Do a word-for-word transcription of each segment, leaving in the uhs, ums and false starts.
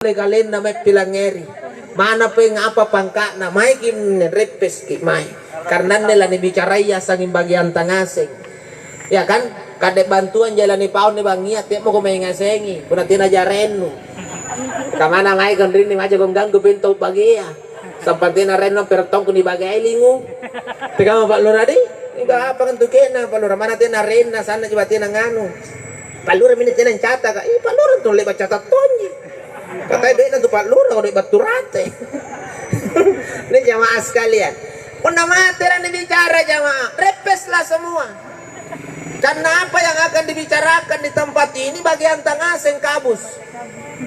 Pole kalenna mae pilangngeri. Mana peng apa pangka'na, maeki' reppeseki' mae. Karena anne lanibicaraya sanging bageanta ngaseng. Ya kan? Kade bantuan jai lanipauni bangngia, te'moko mae ngasengi, punna tena jarennu. Kamana maeko anrinni maja gongganggu pintau bagea. Sampa tena rennu pera tongko nibagei lingu. Tegama Pak Lura di? Enggak apa kan tu kena Pak Lura, mana tena renna sanna coba tena nganu. Pak Lura mini tena ncata ka. Ih, Pak Lura tu le'ba' cata tonji. Katai doe'na tu Pak Lura, kau doe' battu rate. Ini jamaah sekalian. Punna mate lanibicara jamaah, repeslah semua. Karena apa yang akan dibicarakan di tempat ini bagian tangaseng kabus.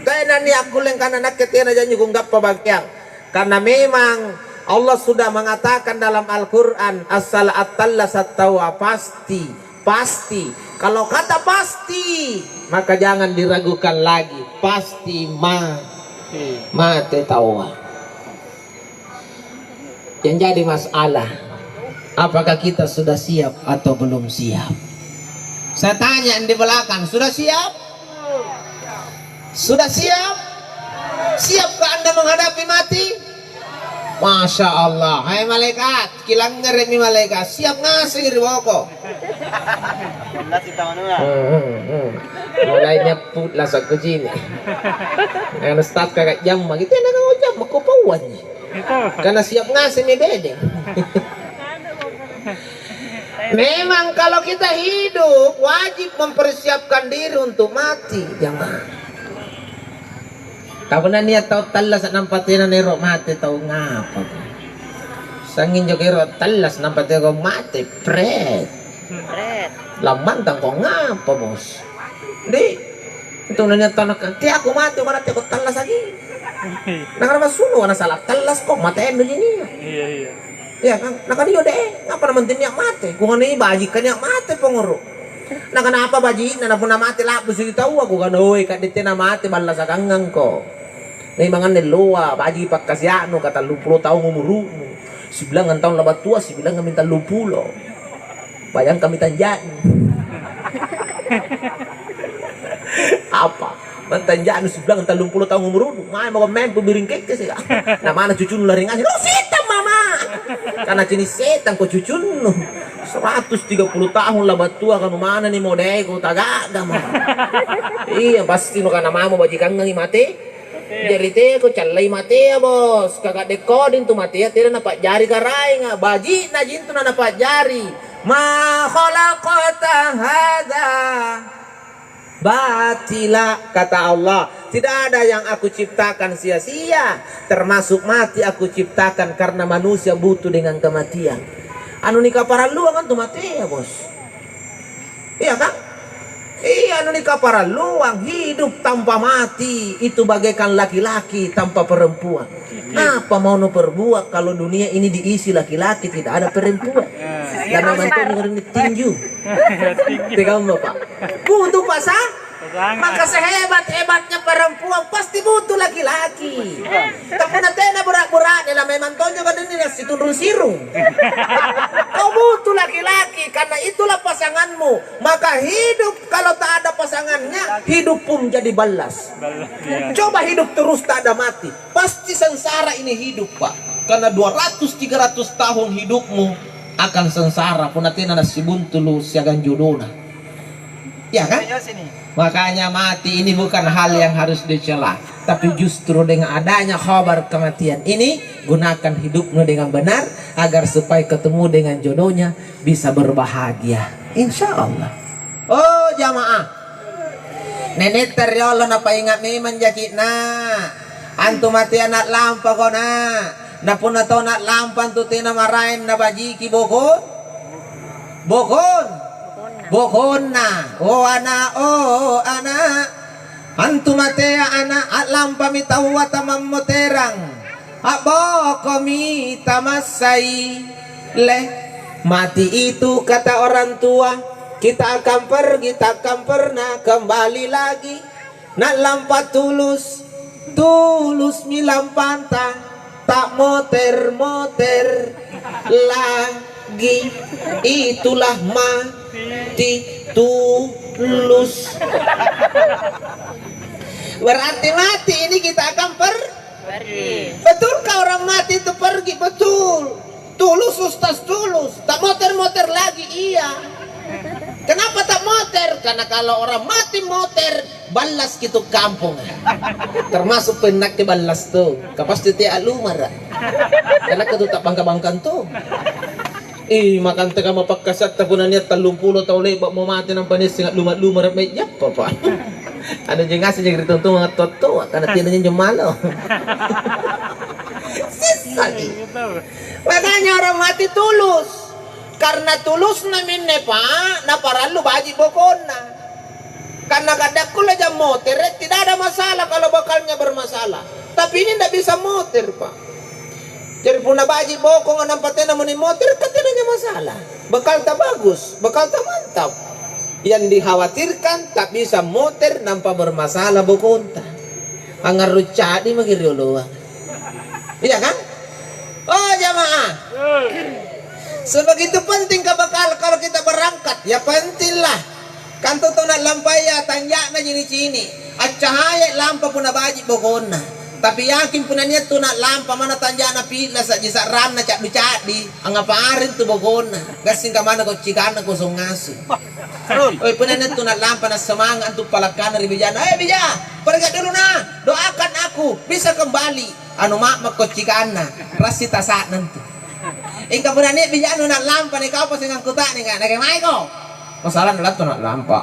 Tena nia' kulle angkana nakke tena janji kunggappa bagian. Karena memang Allah sudah mengatakan dalam Al-Quran, asal atallas taua pasti, pasti. Kalau kata pasti, maka jangan diragukan lagi. Pasti mati. Mate taua. Yang jadi masalah, apakah kita sudah siap atau belum siap? Saya tanya yang di belakang, sudah siap? Sudah siap? Siapkah Anda menghadapi mati? Masya Allah. Hai malaikat, kilangngere'mi malaikat, siap ngaseng ri boko. Hmm, hmm, hmm. Mulai nyappu' lasa kucini'. Nganu stakka ka jamma gitu, enak kau jamma, kau pauanji. Karena siap ngasengmi bedeng. Memang kalau kita hidup, wajib mempersiapkan diri untuk mati, jamaah. Tapi punna nia' tau tallasa' nampa tena naero' mate, tau ngapa? Sangnging jokero tallasa' nampa tena mate, pret. Lammantang ko ngapa, Bos? Di, itu nanya tau nakka, "Teako mate, mana teako tallasaki?" Nakana, "Masulu, ana salah tallas ko, mate anu ji nia'." Iya, iya. Iya kan? Nakana, "Iyo de', ngapa namanting nia' mate?" Kukana, "Ih, baji'ka nia' mate, pangnguru'." Nakana, "Apa baji'na, na punna mate la'busuki taua?" Kukana, "Oi, ka'de' tena mate, ballasakangang ko. Memang anne loa, baji'ki pakkasia'nu, ka tallumpulo taung umuru'nu. Sibilangngang taung labattua, sibilangngang mintang tallumpulo." Bayangkan mitang ja'nu. Apa? Mantang ja'nu sibilang tallumpulo taung umuru'nu, mae mako mempo biring kekkeseka. Na mana cucunnu lari ngaseng, "Oh, setang, Mama!" Kana cini' setang ko cucunnu. Seratus tiga puluh tahun labattua, kanu manani modeko taga'ga mo. Iya, pasti nukana mamo bajikangangi mate. Jari teako callai matea, Bos. Ka ka'de' koding tu matea tena napa'jari karaenga, baji'na jintu na napa'jari. "Ma khalaqta hadza batila," kata Allah, "tidak ada yang Aku ciptakan sia-sia, termasuk mati Aku ciptakan karena manusia butuh dengan kematian." Anu nikaparalluang antu matea, Bos. Iya kan? Iya, anu nikaparalluang, hidup tanpa mati itu bagaikan laki-laki tanpa perempuan. Apa mau nuperbuat kalau dunia ini diisi laki-laki, tidak ada perempuan? Dan memang tinju. Tegang, Bapak. Butuh pasang. Maka sehebat-hebatnya perempuan pasti butuh laki-laki. Tapi punna tena bura-bura'ne, na memang tonjo ka dinni nassitunrung sirung. Kau butuh laki-laki, karena itulah pasanganmu. Maka hidup kalau tak ada pasangannya, hidup pun jadi ballas. Ballas, iya. Coba hidup terus tak ada mati, pasti sengsara ini hidup, Pak. Karena dua ratus tiga ratus tahun hidupmu akan sengsara punna tena nassibuntulu siagang jodona. Ya kan? Makanya mati ini bukan hal yang harus dicela, tapi justru dengan adanya khabar kematian ini, gunakan hidupmu dengan benar agar supaya ketemu dengan jodohnya, bisa berbahagia. Insya Allah. Oh, jamaah. Nenetta riolo napainga' memang jaki'na. Antu matea na'lampako na. Na punna tau na'lampa antu tena maraeng nabajiki boko. Bokon. Bokonna. Oh ana', oh ana'. Antu matea ana', a'lampami taua tamammoterang. A'bokomi tamassai. Le, mati itu kata orang tua, kita akan pergi, tak akan pernah kembali lagi. Na'lampa tulus, tulusmi lampanta, ta'moter-moter lagi. Itulah mati tulus. Berarti mati ini kita akan per-, pergi. Betulkah orang mati itu pergi? Betul. Tulus, Ustaz, Tulus. Tak moter-moter lagi, iya. Kenapa tak moter? Karena kalau orang mati moter, ballas gitu kampung. Termasuk penakke ballas tuh. Kapasti tia lumara. Karena ketu tak bangka-bangkan tuh. Ih, makanta kamma pakkasatta punna nia' tallumpulo tau le'ba'mo mate nampa nisseng a'luma-lumara' mae jappa, Pa. Anu je ngaseng jaki ri tontong attoa-toa, karena tiada nyanjo malo. Sissaki. Makanya orang mati tulus. Karena tulusna minne, Pa, naparallu baji' bokonna. Karena kadang kulle jang motere', tidak ada masalah kalau bekalnya bermasalah. Tapi ini ndak bisa moter, Pak. Jadi punna baji' bokonga nampa tena muni moter, kan tenanya masalah. Bekalta bagus, bekalta mantap. Yang dikhawatirkan tak bisa moter nampa bermasalah bokonta. Angngarru' ca'di maki rioloa. Iya kan? Oh, jamaah. Sebegitu penting ke bekal kalau kita berangkat, ya pentinglah. Kan tu tau na'lampaya tanja'na ji nicini'. Accahayai lampa punna baji' bokonna. Tapi yakin punna nia' tu na'lampa manna tanja'na pi'lasa' ji sa'ranna ca'du-ca'di, angngapa areng tu bokonna. Gassing kamana koccikanna kosong ngaseng. Oi, punna nia' tu na'lampa nassemanga' antu palakkana ri bijana. "Eh, bija, pergi dulu nah, doakan aku bisa kembali." Anu ma'ma' koccikanna, rassi tasa'na antu. Ingka punna nia' bija'nu na'lampa nikau pasengangkuta'neka, "Nakemaiko?" Masalahna latto na'lampa.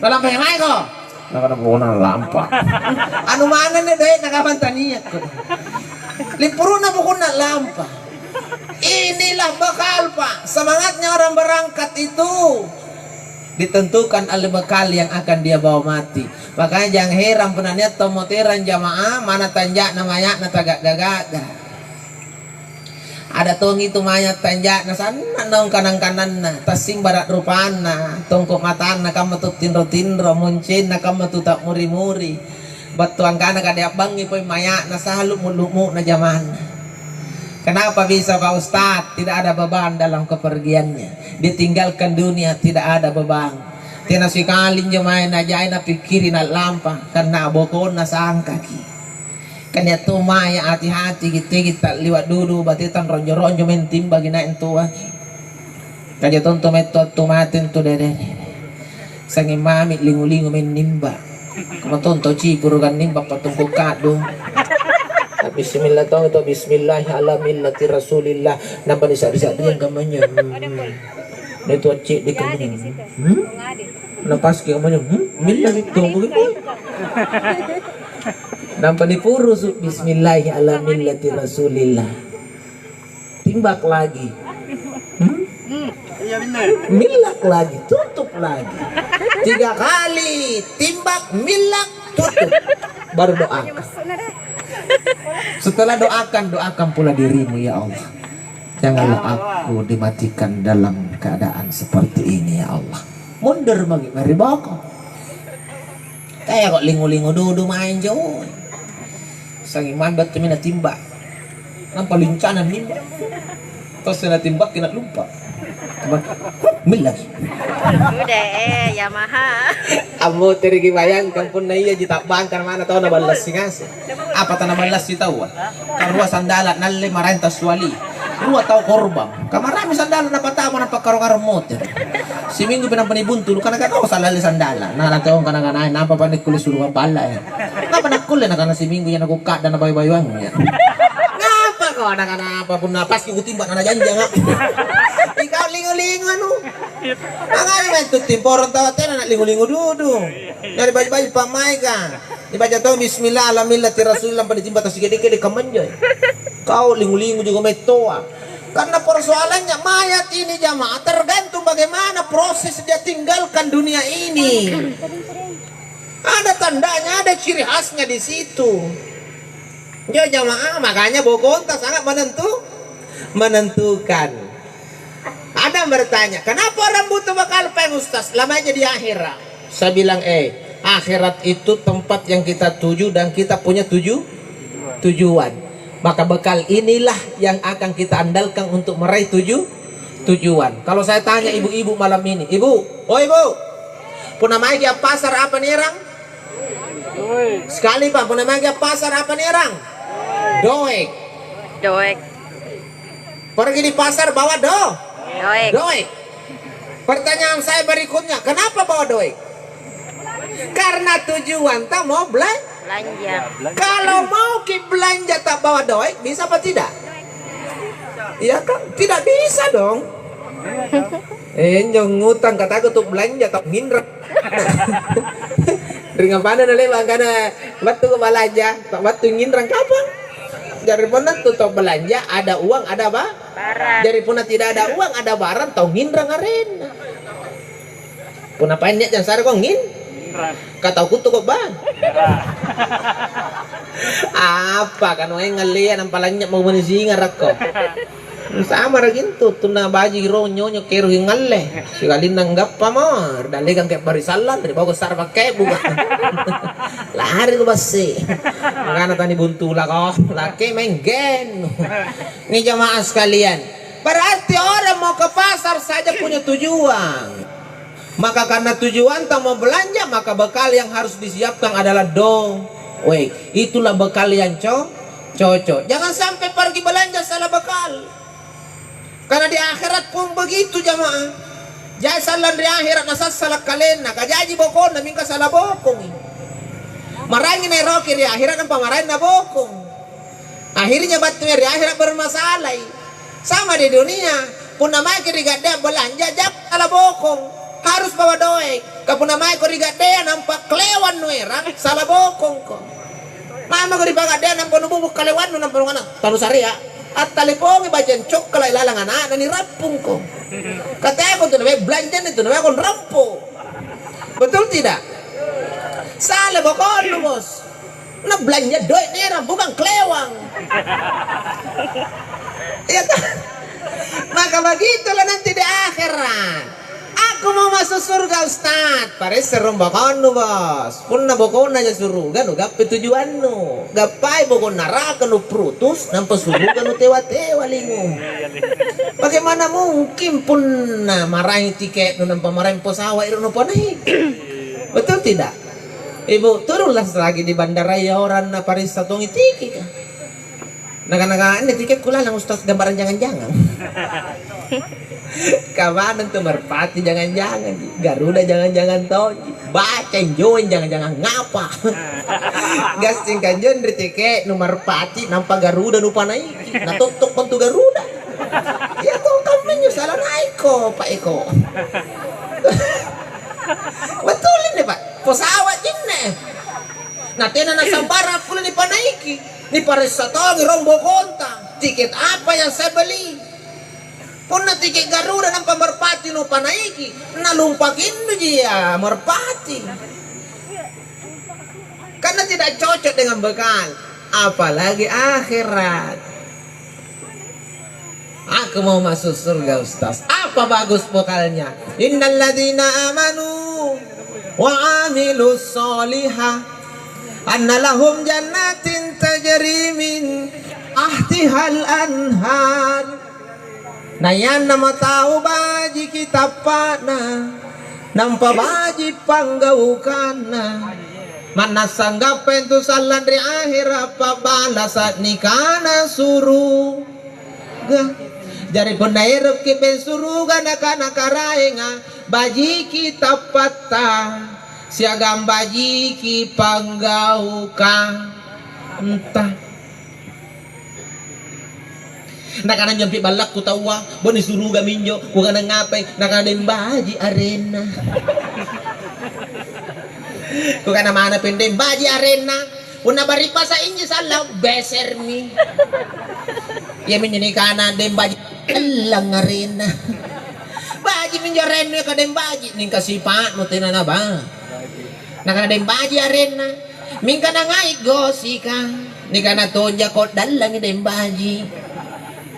"Na'lampa kemaiko?" Nakana, "Pokokna na'lampa." Anu manenna doe'na kamang taniakko. Limpuru'na pokokna lampa. Inilah bekal, Pak. Semangatnya orang berangkat itu ditentukan oleh bekal yang akan dia bawa mati. Makanya jangan heran punna nia' tau moterang jamaah, mana tanja'na maya'na taga'ga-ga'ga. Ada tongi tu maya' tanja'na sanna' naung kanang-kananna, tassimbara' rupanna, tongko' matanna kamma tu tinro-tinro, moncenna kamma tu ta'muri-muri. Battu angkana kade' a'bangngi poi maya'na salu' mu'lu'-mu'na jamanna. Kenapa bisa, Pak Ustadz, tidak ada beban dalam kepergiannya? Ditinggalkan dunia tidak ada beban. Tena sikali injo mae najai napikkiri na'lampa, karena bokonna sangkaki. Kania' to mae hati-hati gitteki ta'liwa' dudu bateta ronjo-ronjo maeng timbaki naeng toaki. Kaja tonto mae toattu mate antu dede. Sanging mami lingu-lingu maeng nimba. Kama tonto cipuru kan nimba patungku ka'du. Bismillah tong to, bismillahi ala millati Rasulillah. Nampa nisa'ri-sa'riang kammanya. Hmm. Nia' tu acciddi kammanya. Hmm? Napaski kammanya. Hmm? Milla gitu. Nampa nipurusu', bismillahi ala millati Rasulillah. Timbak lagi. Hmm? Millak lagi, tutup lagi. Tiga kali timbak, millak, tutup. Baru doakan. Setelah doakan, doakan pula dirimu, "Ya Allah, janganlah aku dimatikan dalam keadaan seperti ini, ya Allah." Mundur magi, mari boko. Taya ko lingu-lingu dudu mae anjo. Sanging mami battu mi natimba. Nampa lincana nimba. Tos natimbakki na'lumpa. Millaki. Udah, eh, Yamaha. Ammotereki, bayangkan punna iyaji ta'bangkang mana tau naballassi ngaseng. Apa tanaballassi taua? Karua sandala' nalle maraeng tassuali. Rua tau korbang. Kamarami sandala' napatama napakkaro-karo motere'. Siminggu pi nampa nibuntulu', kana kau salalli sandala'. Nah, nanti orang kana-kanae, nampa pa nikkulle sulu' balla' ya. Napa nakkulle nakana siminggu ya nakukadda na bayu-bayuang ya. Ngapa kau nakana apa punna paski kutimba nana janjang ah. Ikau lingu-lingu anu. Makanya main tu timporong tau tena nak lingu-lingu dudu. Dari baju-baju pamaika. Dibaca tau bismillah ala millati rasulillah pada timba tasike dikele kamanjai. Kau lingu-lingu juga mettoa. Karena persoalannya mayat ini jamaah tergantung bagaimana proses dia tinggalkan dunia ini. Ada tandanya, ada ciri khasnya di situ. Ya jamaah, makanya bokonta sangat menentu, menentukan. Ada yang bertanya, kenapa orang butuh bekal peng Ustaz? Lama aja di akhirat. Saya bilang, eh, akhirat itu tempat yang kita tuju dan kita punya tuju, tujuan. Maka bekal inilah yang akan kita andalkan untuk meraih tuju, tujuan. Kalau saya tanya ibu-ibu malam ini, "Ibu, oh ibu, punna maiki appasara apa nierang?" Sekali, Pak, punna maki appasara apa nierang? Doek. Doek. Pergi di pasar bawa do? Doek. Doek. Pertanyaan saya berikutnya, kenapa bawa doek? Karena tujuan tak mau belanja. Belanja. Kalau mau ki belanja tak bawa doek, bisa apa tidak? Iya kan? Tidak bisa dong. Eh, injo ngutang kataku tu belanja tak nginrang. Ring apana naleba angkana battu ko balanja, tak battu nginrang kapang. Jari punna tu tau belanja ada uang ada ba? Barang. Jari punna tidak ada uang ada barang tau nginrang arenna. Punna paennya jang sare ko ngin? Nginrang. Katau kuttu ko ba? Apa kan wae ngalea nampa lanynya mau mani singarakko. Samara gintu, tunna baji ro nyonyo kero ngalle. Sikalinna nggappa mo, ri dallegang ke bari sallang, ri bawako sara pakke buka. Lari ko basse. Makana tani buntu lako, lake main gen. Ni jamaah sekalian, berarti orang mau ke pasar saja punya tujuan. Maka karena tujuan tau mau belanja, maka bekal yang harus disiapkan adalah do. Weh, itulah bekal yang co-, cocok. Jangan sampai pergi belanja salah bekal. Karena di akhirat pun begitu, jamaah. Jai sallang ri akhirat nasassala kalenna, kajaji bokonna mingka sala bokongi. Marangi naeroki ri akhirat nampa maraeng na bokong. Akhirnya battuya ri akhirat bermasalai. Sama di dunia, punna maeki ri gaddeang belanja, jauh sala bokong. Harus bawa doe. Ka punna maeko ri gaddeang nampa klewang nuerang, sala bokongko. Mamako ri pagaddeang nampa nububu kalewannu nampa nukana, "Tanu sarea." Attalepongi bajang cokkala ilalang ana'na nirappungko. Kateako tu nawe belanjana tu nawe kon rampo. Betul tidak? Sala bokonnu, Bos. Na belanja doe' nera bukan klewang. Iya toh? Maka begitulah nanti di akhirat. Aku mau masuk surga, Ustaz. Paressa rong bokonnu, Bos. Punna bokonna ja suruga, nu gappai tujuannu. Gappai bokong naraka nu prutus, nampa suruga nu tewa-tewa lingu. Bagaimana mungkin punna maraeng tiketnu nampa maraeng pesawat iro nu panaiki? Betul tidak? Ibu, turunlah lagi di bandaraya orang na paressa tongi tikika. Naka-naka, "Anne tiketku lalang, Ustaz, gambarang jangang-jangang." Kamanang tu Merpati jangang-jangang ji, Garuda jangang-jangang tonji, baca injoeng jangang-jangang ngapa? Gassing kanjo anre tike nu Merpati nampa Garuda nupanaiki, natottok kontu Garuda. Iya to, kammanjo sala naikko, Pak Eko. Betul ini, Pak. Pesawat jinne. Na tena nasambarang akkulle nipanaiki. Niparessa tongi rong bokonta. Tiket apa yang saya beli? Punna tiket Garuda nampa Merpati nupanaiki, nalumpakinnuji ya Merpati. Karena tidak cocok dengan bekal, apalagi akhirat. Aku mau masuk surga, Ustaz. Apa bagus bekalnya? Innalladzina amanu wa amilus solihah anna lahum jannatin tajri min tahtihal anhar. Nayanna matau bajiki tappa'na, nampa baji panggaukanna. Manna sanggappa intu sallang ri ahera pabbalasa nikana suruga. Jari punna eroki peng suruga nakana karaenga, bajiki tappatta siagang bajiki panggaukanta. Nakana jampi ballakku taua, "Boni suruga minjo," kukana, "Ngapai?" Nakana, "Deng baji arenna." Kukana, "Mana peng deng baji arenna?" Punna bari'basa inji sallang, besermi. Iaminjo nikana deng baji ellang arenna. Baji minjo arennu ka deng baji, mingka sipa'nu tena naba. Nakana deng baji arenna. Mingka nangai gosika. Nikana tonja ko dallangi deng baji.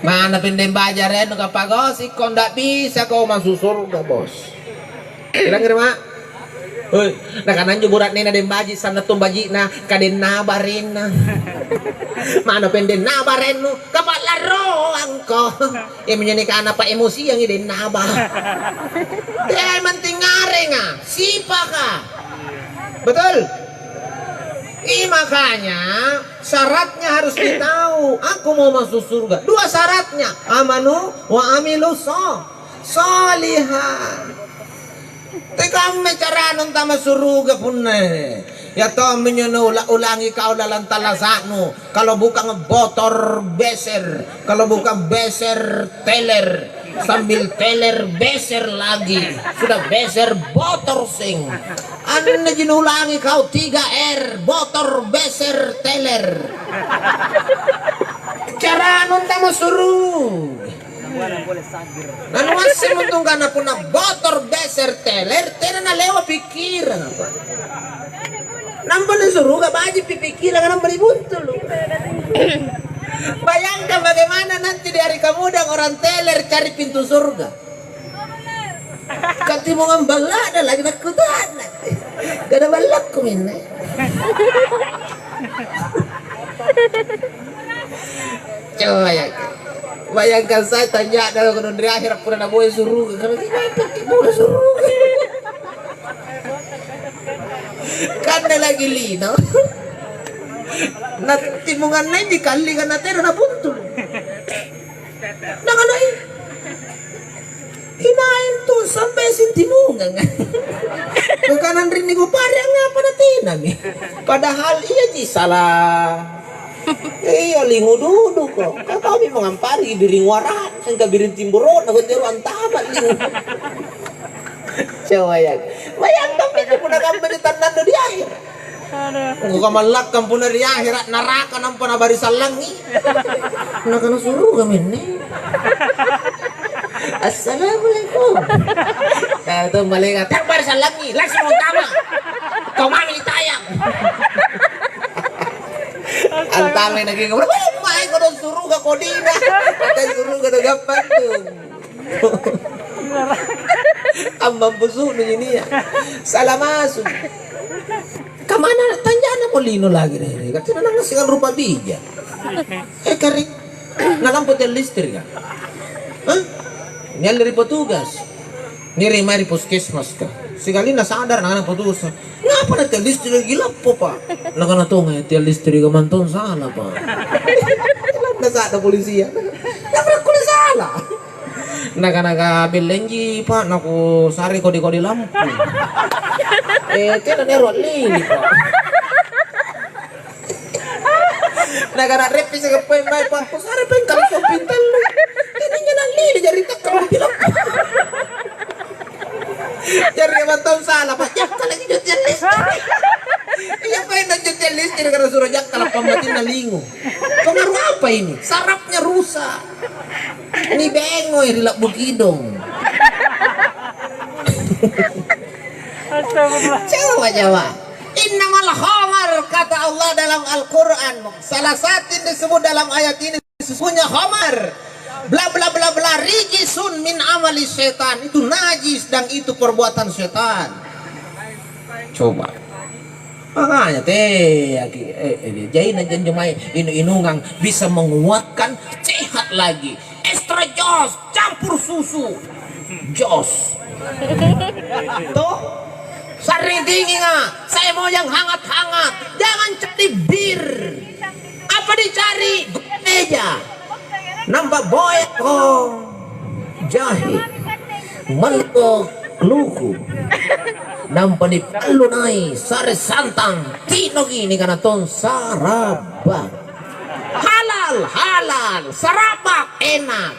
Mana peng deng baji arennu ka pagosikko, ndak bisa ko masuk surga, Bos. Bilang ri ma. Hoi, nakana anjo bura'nena deng baji, sanna tong baji'na, ka deng naba arenna. Mana peng deng naba arennu, ka pa'larroangko. Iaminjo nikana pa emosiangi deng naba. Eh, manting arenga, sipaka. Betul? Ih, makanya syaratnya harus ditahu. Aku mau masuk surga. Dua syaratnya, amanu wa amilu so-, solihah. Tekamme carana antama suruga punna. Ya tomminjo naula-ulangi kau lalang tallasa'nu. Kalau bukan botor beser, kalau bukan beser teler, sambil teler beser lagi. Sudah beser botor seng. Anne ji naulangi kau tiga R, botor beser teler. Carana antama suruga. Nanuasseng untung kana punna botor beser teler, tena nalewa pikkirang apa. Nampa nasuruga baji pipikkirang nampa dibuntulu. Bayangkan bagaimana nanti di hari kemudian orang teler cari pintu surga. Katimongang balla'na lagi nakkuta'na. Kada ballakku minne. Coba ya. Bayangkan saya tanya dalam kodong di akhirat pura naboya suruga. Kalau kita pake pura suruga. Kanna lagi lino. Natimonganna dikalli karena tena nabuntul. Nakanai. Inaeng tu sampai sintimungang. Bukan anrinni kupari angngapa natinami. Padahal iya ji salah. Iya lingu dudu kok. Kau tahu memang ampari biring warana, engka biring timborona kau teru antama lingu. Coba ya. Bayangkan itu punna kamma di tannannu di akhir. Engka mallakkang punna ri ahera' naraka nampa nabari sallangi. Nakana suruga menne. Assalamualaikum. Nah, itu malaikat, "Tang bari sallangi, langsung antama. Kau mami ditayang." Antama lagi ngomong, "Weh, mae kodong suruga kodina." Kata suruga do gampang tu. Ammampusu'nu ji nia'. Sala masuk. Kamana tanjana mo lino lagi re. Katina nangassengang rupa bija. Eh, kare. Nalampa tiang listrik ka. Hah? Nialle ri petugas. Nire mae ri puskesmas ka. Sikalina sadar nakana petugas. Ngapa na tiang listrik lagi lappo, Pak? Nakana tonga ya tiang listrik ka mantong sala, Pak. Nasada polisia. Nampa kulle sala. Nakana ka, "Bellenji, Pak, nakusare kodi-kodi lampu." Eh, tena nero lili, Pak. Nakana, "Reppi sekapoe mae, Pak, kusare pengkal sopping tallu." Tena nyana lili jari takkalo lampu. Jari emang tau sala, Pak, jakka lagi jutiang listrik. Iya, Pak, enak jutiang listrik karena suruh jakka lapang batinna lingu. Pengaruh apa ini? Sarafnya rusak. Nibengoi ri la'bu kidong. Astagfirullah. Coba, coba. Innamal khamar, kata Allah dalam Al-Quran. Salah satu yang disebut dalam ayat ini, sesungguhnya khamar. Bla, bla, bla, bla, rijisun min amali setan. Itu najis dan itu perbuatan setan. Coba. Makanya teaki, eh, eh, jaina janjo mae inu-inungang bisa menguatkan, sehat lagi. Extra jos, campur susu. Jos. Toh? Sari dinginga, saya mau yang hangat-hangat. Jangan cari bir. Apa dicari? Meja. Nampa boeko jahe, mallo kluku, nampa nipallu nai sare santang, ti'nogi nikana tong sarabang. Halal, halal, sarabang, enak.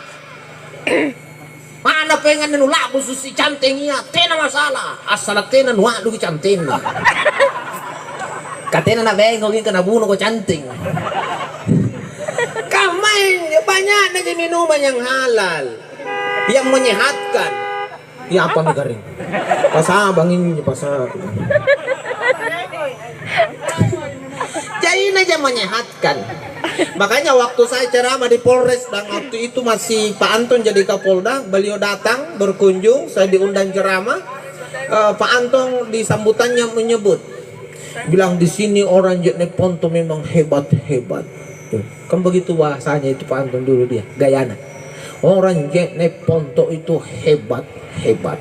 Mana pengen nula'bu susi canting iya, tena masalah, assalang tena nua'luki cantingna. Katena nabengoki ka nabuno ko canting. Kammaing banyakna ji minuman yang halal, yang menyehatkan. Ya apa mi garing? Pasabang ini pasabang. Jaina ja menyehatkan. Makanya waktu saya ceramah di Polres dan waktu itu masih Pak Anton jadi Kapolda, beliau datang berkunjung, saya diundang ceramah. Eh, Pak Anton di sambutannya menyebut, bilang, "Di sini orang Je'ne' Ponto memang hebat-hebat." Tuh, kan begitu bahasanya itu Pak Anton dulu dia, gayana. "Orang Je'ne' Ponto itu hebat-hebat.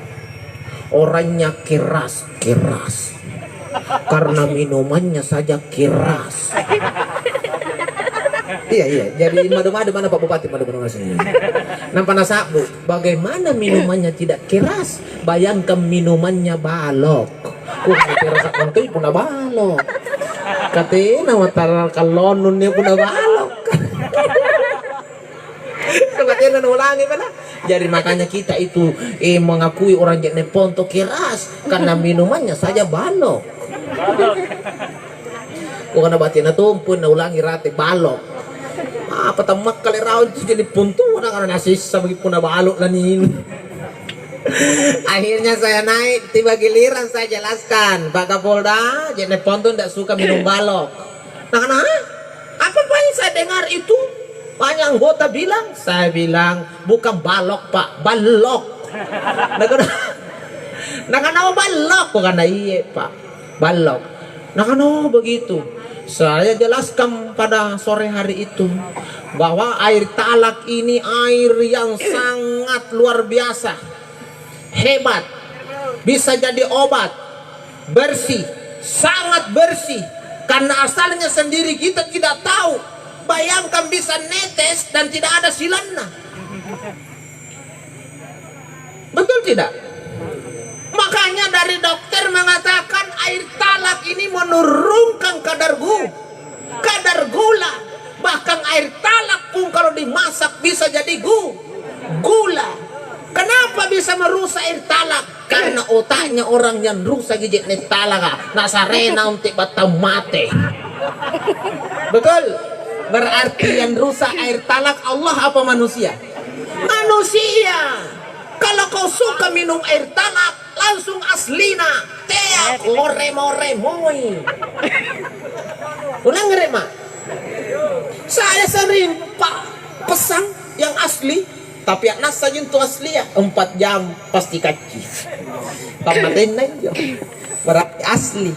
Orangnya keras-keras." karena minumannya saja keras. Iya, iya. Jadi madu-madu mana Pak Bupati, madu-madu ngasih. Nampa nasa'bu, bagaimana minumannya tidak keras? Bayangkan minumannya balok. Wah, keras kontoi punna balok. Katena matara kallonnu nia punna balok. Coba tena naulangi mana? Jadi makanya kita itu, eh, mengakui orang je'ne' ponto keras karena minumannya saja balok. Bukan batena tompo naulangi rate balok. Apa tammakkale raung tu je'ne' ponto na karena nasessa bagi punna balok lanin. Akhirnya saya naik, tiba giliran saya jelaskan, "Pak Kapolda, je'ne' ponto ndak suka minum balok." Nakana, "Hah? Apa paling saya dengar itu?" Banyak anggota bilang, saya bilang, "Bukan balok, Pak, ballok." Nakana, nakana, "Oh, ballok?" Kukana, "Iye, Pak, ballok." Nakana, "Oh, begitu." Saya jelaskan pada sore hari itu bahwa air talak ini air yang sangat luar biasa. Hebat, bisa jadi obat, bersih, sangat bersih, karena asalnya sendiri kita tidak tahu. Bayangkan bisa netes dan tidak ada silanna. Betul tidak? Makanya dari dokter mengatakan air talak ini menurunkan kadar gu-, kadar gula. Bahkan air talak pun kalau dimasak bisa jadi gu-, gula. Kenapa bisa merusak air talak? Karena otaknya orang yang rusak je'ne' talaka, nasarena untu' battang mate. Betul? Berarti yang rusak air talak Allah apa manusia? Manusia. Kalau kau suka minum air talak, langsung aslina. Tea koremo-remoi. Ulangere, Mak. Saya sering, Pak, pesan yang asli, tapi a'nassa jintu aslia, empat jam pasti kacci. Pammatenna injo. Berarti asli.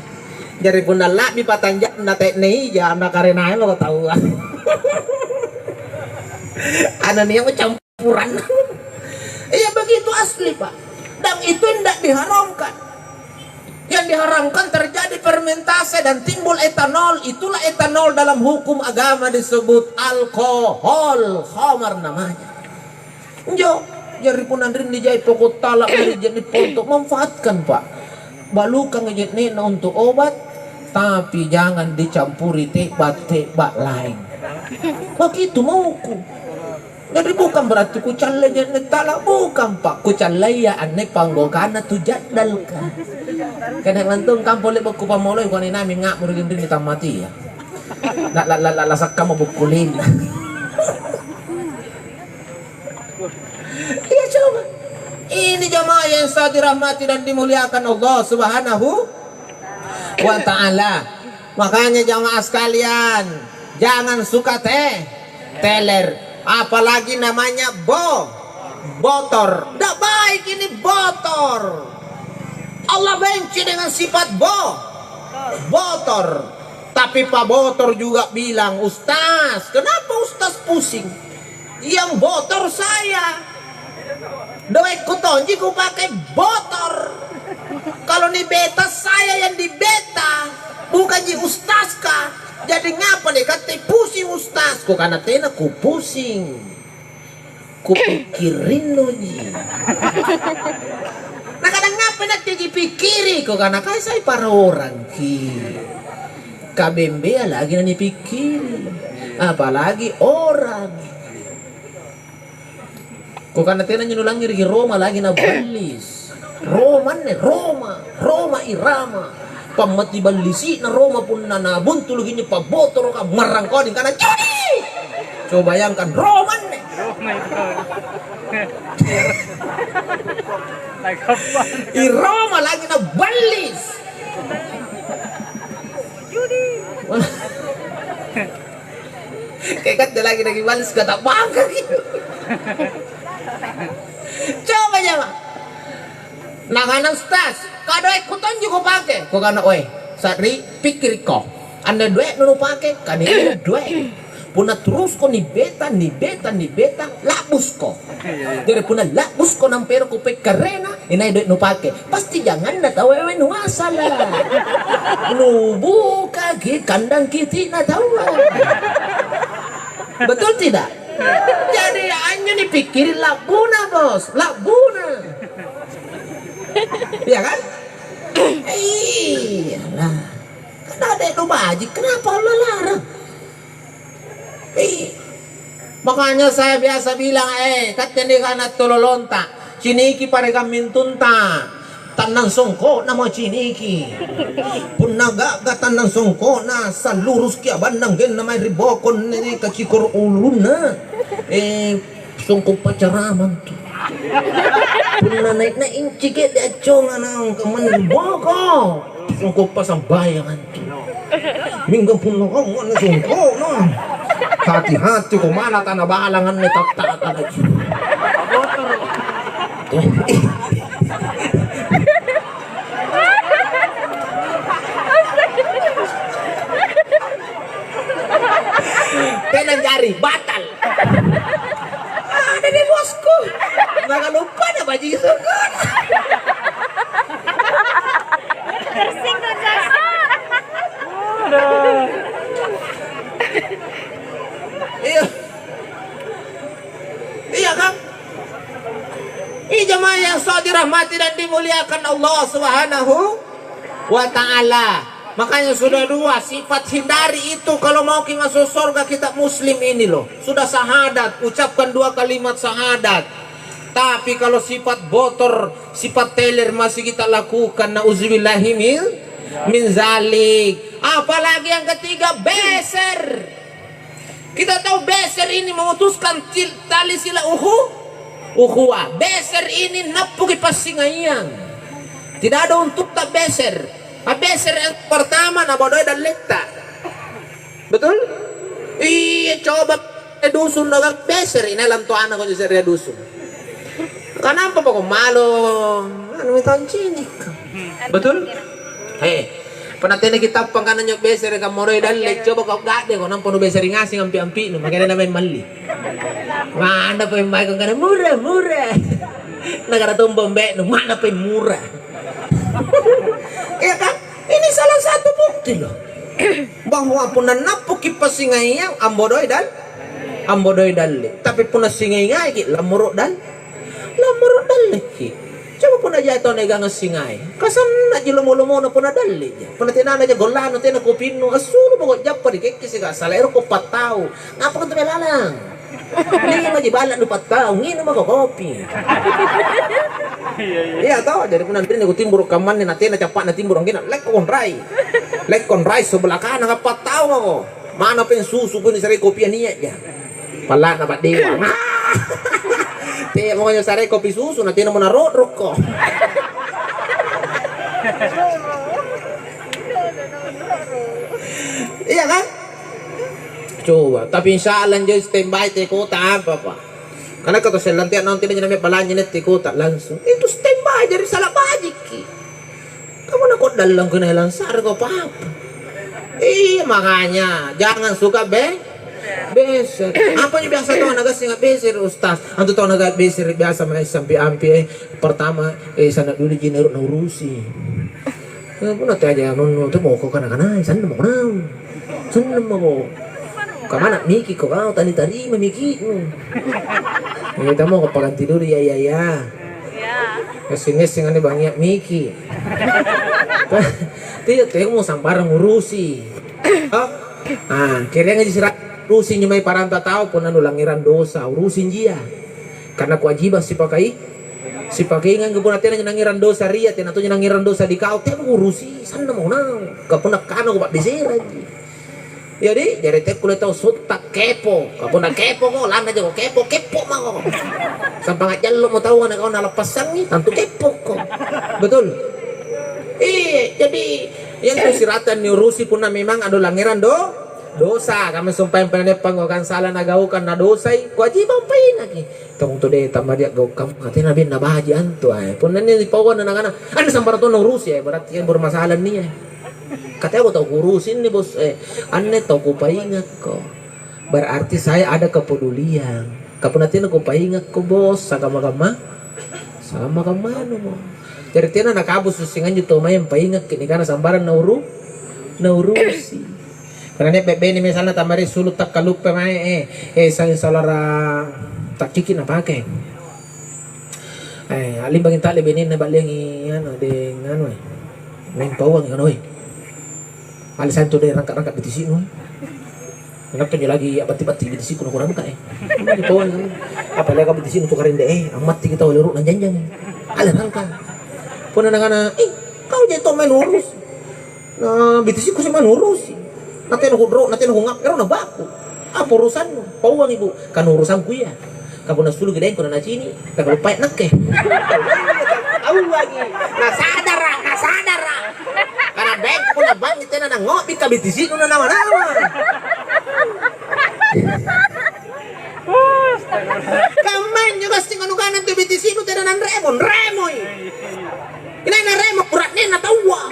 Jari punna la'bi patang jam na te'ne ija, na karenai mako taua. Anu nia' campuran. Iya begitu asli, Pak. Dan itu tidak diharamkan. Yang diharamkan terjadi fermentase dan timbul etanol. Itulah etanol dalam hukum agama disebut alkohol, khamar namanya. Injo, jari punna anrinni jai poko' tala' mae ri je'ne' ponto, manfaatkan, Pak. Balukang je'ne'na untuk obat, tapi jangan dicampuri te'ba'-te'ba' laeng. Begitu mauku. Jadi bukan berarti kucallai je'ne' tala', bukan, Pak. Kucallai ya anne panggokana tu ja'dalka. Kene' mantong kampo le'ba' kupammoloi kuane nami nga'muru rinrinni tammatia. La, la, la, la, la sakkamo bukkulinna. Iya, coba. Ini jamaah yang saya dirahmati dan dimuliakan Allah Subhanahu wa Ta'ala. Makanya jamaah sekalian, jangan suka teh, teler. Apalagi namanya bo-, botor. Ndak baik ini botor. Allah benci dengan sifat bo-, botor. Tapi Pak Botor juga bilang, "Ustaz, kenapa Ustaz pusing?" Yang botor saya. Doekku tonji kupake botor. Kalau nibeta saya yang dibeta, bukanji ustazka. Jadi ngapa deh katte pusing ustaz? Kukana tena kupusing. Kupikirinnuji. Nakana ngapa nakke kipikkiri? Kukana kai sai parorangki. Kabembea lagi nanipikkiri. Apalagi orang. Kukana tena njo nulangngiriki Roma lagi naballis. Roma anne, Roma, Roma Irama. Pammati ballisi'na Roma punna nabuntuluki injo pabbotoroka marrangkodi kana judi! Coba bayangkan Roma anne. I Roma lagi naballis. Kayak kan lagi lagi balas kata bangka gitu. Coba jama. Nakana ustaz, kadoe kutonji kupake. Kukana, "Oe, sa'ri pikkirikko. Anne doe nupake, kani doe." Punna turusko nibeta, nibeta, nibeta, la'busko. Jari punna la'busko nampa ero kupekkarena, inai doe' nupake. Pasti janganna tau ewe nuasala. Nubukaki kandang kiti'na taua. Betul tidak? Jadi anjo nipikkiri la'buna, Bos, la'buna. Iya kan? Iyalah. Kan ada yang baji, kenapa Allah larang? Ih, makanya saya biasa bilang, "Eh, katte nih anak tololonta, ciniki paregang mintunta, tannang songko'na mo ciniki. Punna ga'ga tannang songko'na, salluruski abannang genna mae ri bokong nih kacikoro' ulunna." Eh, songko' pacaramang tu. Punna nai'-nai' incike' di acconga naung kammanne boko. Songko' pasambayang antu. Mingka punna kammanne songko'na. Hati-hati ko mana tana balang anne tattata lagi. Tena jari, batal. Ada deh bosku. Maka lupa ada bajing surga. Tersinggung, Jas. Iya. Iya kan? Ini jamaah yang selalu dirahmati dan dimuliakan Allah Subhanahu wa Ta'ala. Makanya sudah dua sifat hindari itu kalau mau ki masuk surga kita muslim ini loh. Sudah syahadat, ucapkan dua kalimat syahadat. Tapi kalau sifat botor, sifat teler masih kita lakukan, nauzubillahi min, min zalik. Apalagi yang ketiga, beser. Kita tahu beser ini memutuskan cil-, tali sila uhu, ukhuwah. Beser ini nappuki passingaiang. Tidak ada untukta beser. Abbeser yang pertama nabodoi dalletta. Betul? Iya, coba ri dusun dagang beser, inai lantoana konjo se'rea dusun. Kanapa pako malo anu tancini? Betul? Eh, punna tenaki tappang kana nyo besere kammodoi dalle, coba kau gadde ko nampa nu beseri ngaseng ampi-ampinu, makanya na maeng malli. Mana pa yang maeng kana murah, murah. Nakana tombo ambe'nu, mana pa yang murah. Iya kan? Ini salah satu bukti loh. Bahwa punna nappuki passingaiang ambodoi dal-, ambodoi dalle. Tapi punna singai-ngaiki lammoro dal-, lammoro dalleki. Coba punna jai tau naegang assingai. Kasannaji lomo-lomona punna dalleja. Punna tenanaja gollanu tena kopinnu, assulu poko jappa ri kekkeseka, sala ero ko pattau. Ngapa ko tu lalang? Limaji balla' nupattau, nginung mako kopi. Iya, iya. Iya to, jari punna anrinni kutimboro' kammanne, natena cappa'na timboro' anggina, lekko konrai. Lekko konrai sebelah kanan, pattau mako. Mana peng susu pun disare kopia nia'ja. Palla'na pa'dewa. Te mako sare kopi susu, natena mo naro'rokko. Iya kan? Coba, tapi insya Allah injo standby te kota apa, Pak? Karena kata sellantea naung tena jename balanja nette kota langsung. Itu standby jadi salah bajikki. Kamu nak kok dalang kena langsar kau apa? Iya, makanya jangan suka be beser. Apa yang biasa tau naga singa beser, Ustaz? Antu tau naga beser biasa mai sampai ampi, eh. Pertama, eh, sana dulu jinero naurusi. Eh, punna teaja nonno te moko kana-kanai, sanna mako naung. Sanna mako. Kamana miki ko kau tali tarima miki'nu. Eh, tamo ko paganti dulu ya, ya, ya. Ya. Ngessing-ngessing ane bangia miki. Tidak temo sambarang urusi. Oh? Ah, kereangaji sira urusi nyumai paranta tau punna nulangngerang dosa, urusi njia. Karena kewajiban sipakai Sipakaingang punna tena nangngerang dosa ri ia, tena tonja nangngerang dosa di kau, tena urusi, sanna mako naung. Ka punna kana ko pa'beseraji. Jadi, jari tekko le tau sutta kepo. Ka punna kepo ko, landa jako kepo, kepo mako. Sampang a'jallo mo taua na kau nalappassangi, tantu kepo ko. Betul? Iya, jadi yang tu siratan ni urusi punna memang ado langngerang do, dosa. Kami sumpaeng penanepang kau kan salah nagaukang na dosai, kewajiban paingaki. Tong tu de tammadia gau' kamma, tena benna baji antu, eh. Punna inni ripaua na nakana, "Anne sambarang tonna urusi, eh, berarti, eh, bermasalah nia, eh." Kateko tau kurusi inni, Bos, eh, anne tau kupaingakko. Berarti saya ada kepedulian. Ka punna tena kupaingakko, bos, sakamma-kamma, sakamma-kammanu mo. Jari tena nakabusu singanjo tau mae mpaingakki nikana sambarang nauru-, naurusi. Karena nia' bebene misalna tamari sulu takkaluppa mae, eh, eh, saling saudara takkiki napake. Eh, alimbangi ta'le benenna ba'leangi anu, deng anu, eh. Maeng pauangi anu, eh. Ale santu deh rangka-rangka bitisi'nu. Inappa njo lagi abbatti-batti bitisi'ku nakurangka, eh. Pauangi anu. Apalagi bitisi'nu tu karende, eh, ammatti kita wale rukna janjang. Ale rangka. Punna nakana, "Ih, kau jadi tau main urus." Na bitisiku sih manurusi. Natena hudro, natena hungap, ero na baku. Apa urusannu? Pauangi, Bu. Kan urusangku iya. Ka punna suluki daengku na nacini, takaluppai nakke. Pauangi. Nasadara, nasadara. Karena daengku punna bangi tena nangobi ka bitisiku na nawa-nawa. Kammanjo gassing anu kana tu bitisiku tena nanremo, nremoi. Inai naremo bura'nenna taua.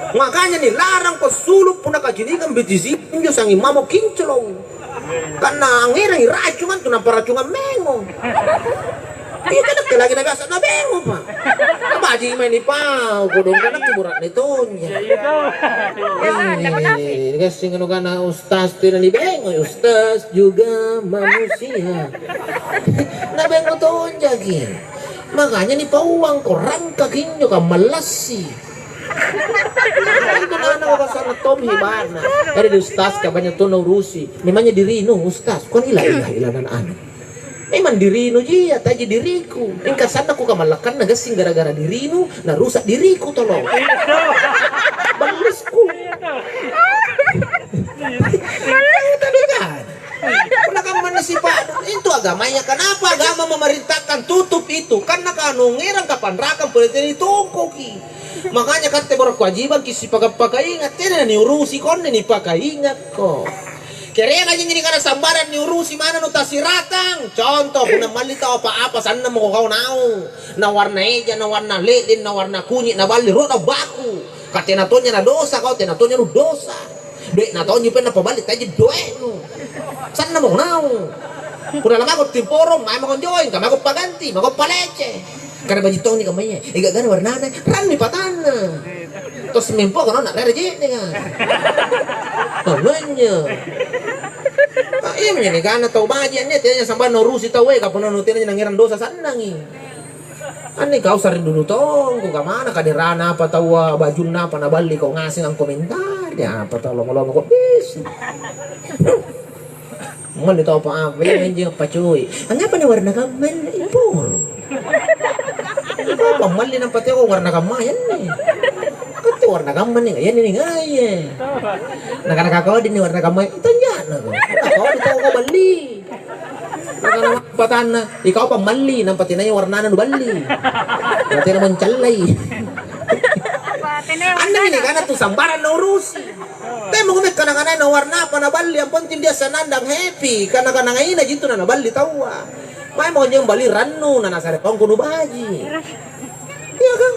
Makanya nilarang ko sulu punna kacinikang bitisi injo sanging mamo kinclong. Karena angngerangi racungan tu nampa racungan mengo. Iya kan nakke lagi na biasa na bengo, Pak. Baji mai nipau kodong kan nakke bura'ne tonja. Eh, gassing anu kana ustaz tu na nibengo, ustaz juga manusia. Na bengo tonjaki. Makanya nipauang ko rangkaki injo kammallassi. Itu nana ko kasana tommi bana. Ada di ustaz ka banyak tu naurusi. Memangnya dirinu ustaz. Kon ilah ilah ilah nana anu. Memang dirinu jia taji diriku. Ingka sanna ku kamallakanna gassing gara-gara dirinu na rusak diriku tolo. Ballisku. Tapi kan Punna kammana sipa'nu, intu agamaya, kanapa agama memerintahkan tutup itu? Kan nakanu ngerang kapanrakang pole tena ditongkoki. Makanya katte baru kewajibanki sipaka-pakainga, tena niurusi konne nipakaingakko. Kereanga jinji nikana sambarang niurusi manna nutasiratang. Contoh, punna malli tau apa-apa sannang mako kau naung. Na warna eja, na warna le'leng, na warna kunyi, na balli ro'na baku. Ka tena tonja na dosa kau, tena tonja nu dosa. Doe'na tonji pe napaballi taji doe'nu. Sanna mako naung. Punna lamako timporo, mae mako anjoeng, ka mako paganti, mako palece. Karena baji tongni kammaya, eh, gagana warnana, rannu patanna. Tos mempo kana na rere je'nenga. Namanya. Ah, iya manya nikana tau baji anne, tena sambang naurusi tau, eh, kapunna tena nangngerang dosa sannangi. Anne kau sare dulu tongko, kamana kaderana apa taua, bajunna apa naballi kau ngaseng angkomentari, apa tau lomo-lomo kok bisi. Malli tau apa-apa, iya anjo pacoi. Angngapa na warna kamma anne? Imporo. Apa malli nampa teko warna kamma anne? Katte warna kamma anne, iya anne ningai. Nakana kakodi anne warna kamma, itanja'na ko. Kakodi tau kau balli. Nakana patanna, "Ikau pa malli, nampa tenaya warnana nuballi." Na tena mancallai. Anne mi nikana tu sambarang naurusi. Temo kumi kana-kanai na warna apa naballi, yang penting dia senang dan happy. Kana-kana ngaina jitu na naballi taua. Maemo anjo balli rannu, na nasare tongko nubaji. Iya kan?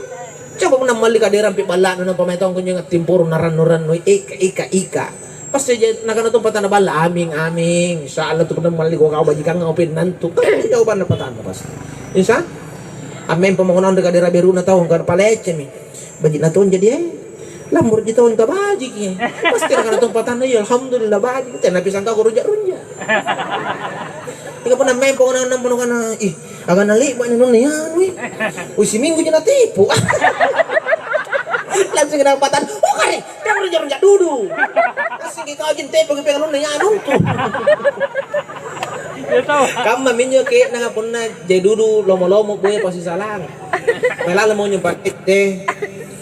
Coba punna malli kaderang pi balla'nu, nampa mae tongko anjo timporo na rannu-rannu, ika, ika, ika. Pasti je nakana tu patanna balla, "Aming, aming. Insya Allah tu punna malli kau bajikang kau pennantu." Kan itu jawabanna patanna pasti. Insya. Ammempo mako naung ri kadera beruna tau, angkana palecemi. Baji na tong jadi, eh. Lamburji tong ka bajiki. Pasti nakana tu patanna, "Iya, alhamdulillah baji. Tena pisang kau runja-runja." Ika punna mempo naung nampa nakana, "Ih, agana le'ba ni nonna anui." Ui, siminggu ji natipu. Langsung kena patanna, "Oh, kare." Tena runja-runja dudu. Asiki kau jin tepeng penganunna anungku. Kamma minjo ke'nanga punna jai dudu lomo-lomo boya pasisalang. Malala mo nyumpa tette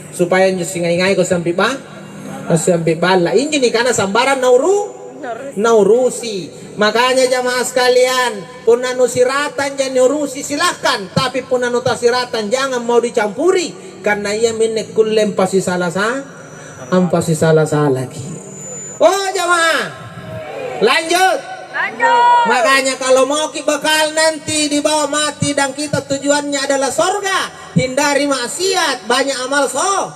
supaya injo singai-ngaiko sampi ba, sampi balla. Injo nikana sambarang nauru, naurusi. Makanya jamaah sekalian, punna nusiratang ja niurusi silahkan, tapi punna nutasiratang jangan mau dicampuri, karena ia minne kulle mpasisala-sa-, Ampasisala-salaki. Oh, jamaah. Lanjut. Lanjut. Makanya kalau mau ki bakal nanti dibawa mati dan kita tujuannya adalah sorga, hindari maksiat, banyak amal so-,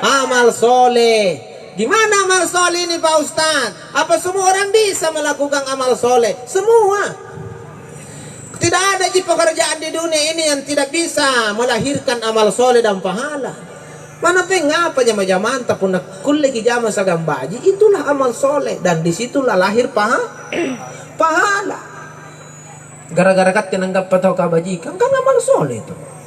amal soleh. Di mana amal soleh ini, Pak Ustaz? Apa semua orang bisa melakukan amal soleh? Semua. Tidak ada ji pekerjaan di dunia ini yang tidak bisa melahirkan amal soleh dan pahala. Mana pengapa jama-jamanta punna kulleki jama sagang baji, itulah amal soleh dan disitulah lahir paha-, pahala. Gara-gara katte nanggappa tau kabajikang, kan amal soleh itu.